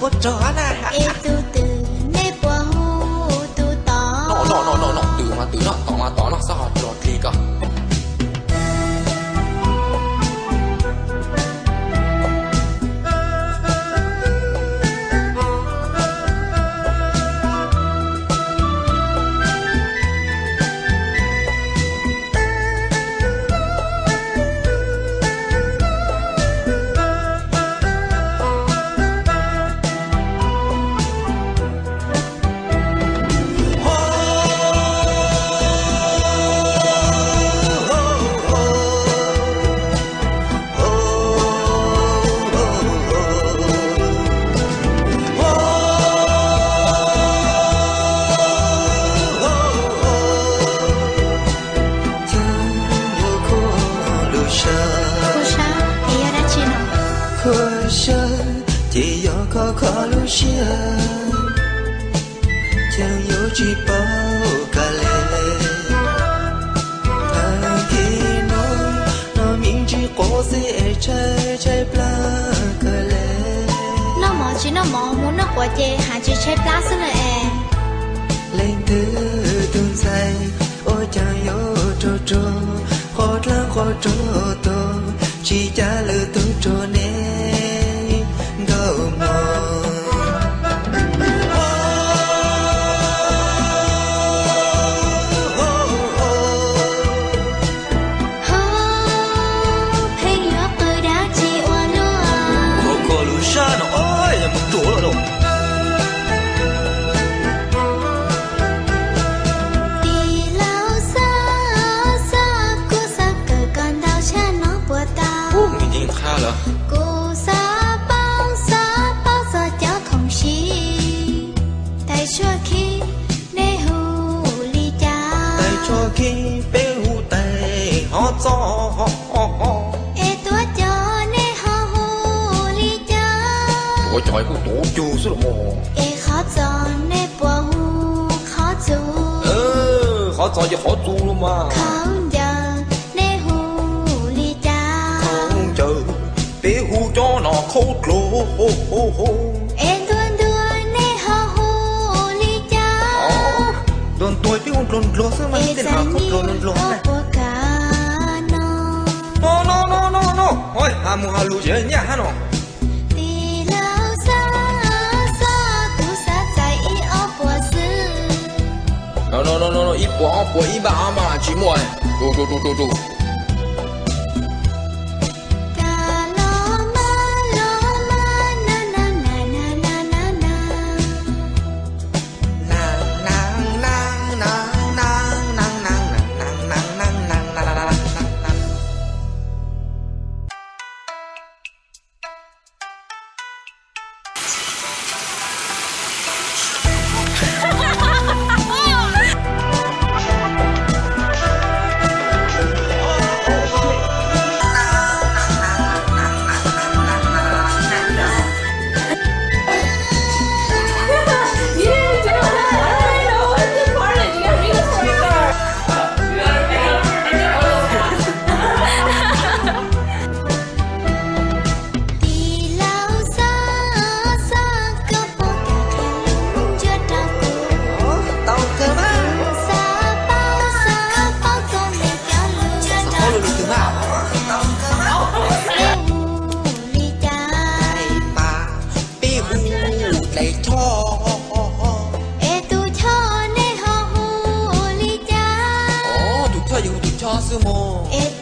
Es tus twg nej puas hu tus tod? Noj noj noj noj noj, twm mas twm noj, tod mas tod noj, xob ho rau dlig koj. Khuab sab ces yog dab tsi no? Khuab sab ces yog koj kho lub siab, ces yuav tsis paub koj li. Tag kis no, no me ntsis quav xwb es tshaib tshaib plab kawg li. Noj mov tsis noj mov, mus noj quav ces hais tsis tshaib plab xwb na es. Leej twg tus ntxhais ua caag yuav rau rau, qhov dlaab qhov rau tau, tsis cav lwm tus rau neb nkauj mog. Ho pheej yuav qw dab tsi ua luaj? Kho kho lub sab no, yog mus ruam lawm lauj. Tij laug Xab, Xab, kuv xav kawm koj ntau tshaj no puas tau? Kuv xav paub, xav paub txog cov khoom sib. Tais tshuaj khib, nej hu li cas? Tais tshuaj khib peb hu tais hov txos. Es tuav cos nej ho hu li cas? Tuav cos kuj tuav cug xwb los mas. Es qhov txos nej puas hu qhov txug? Qhov txos ces qhov txug los mas. Khaub ncaws nej hu li cas? Khaub ncaws peb hu cov no khaub dluag. Es ntuag ntuag nej ho hu li cas? Ntuag ntuag peb hu dluag dluag xwb mas, tej no khaub dluag dluag dluag. Es txais nyij ob puas kav no. No no no no no, ha mus ha lus tsis nyaj hab no. Tij laug Xab, Xab, kuv xav txais ib ob puas xwb. No no no no, ib puas ob puas ib npaj ob npaj tsis muaj. Tus tus tus tus tus. Kab los mab los mab na na na na na na na. Tij laug Xab, Xab, koj puas kam qhia lub ntsiab rau kuv? Tau kawg mas. Xav paub, xav paub txog nej cov lus rau kuv. Peb hu li cas? Peb hu dlaim choj. Es tus choj nej ho hu li cas? Tus choj yog tus choj xwb mog. Es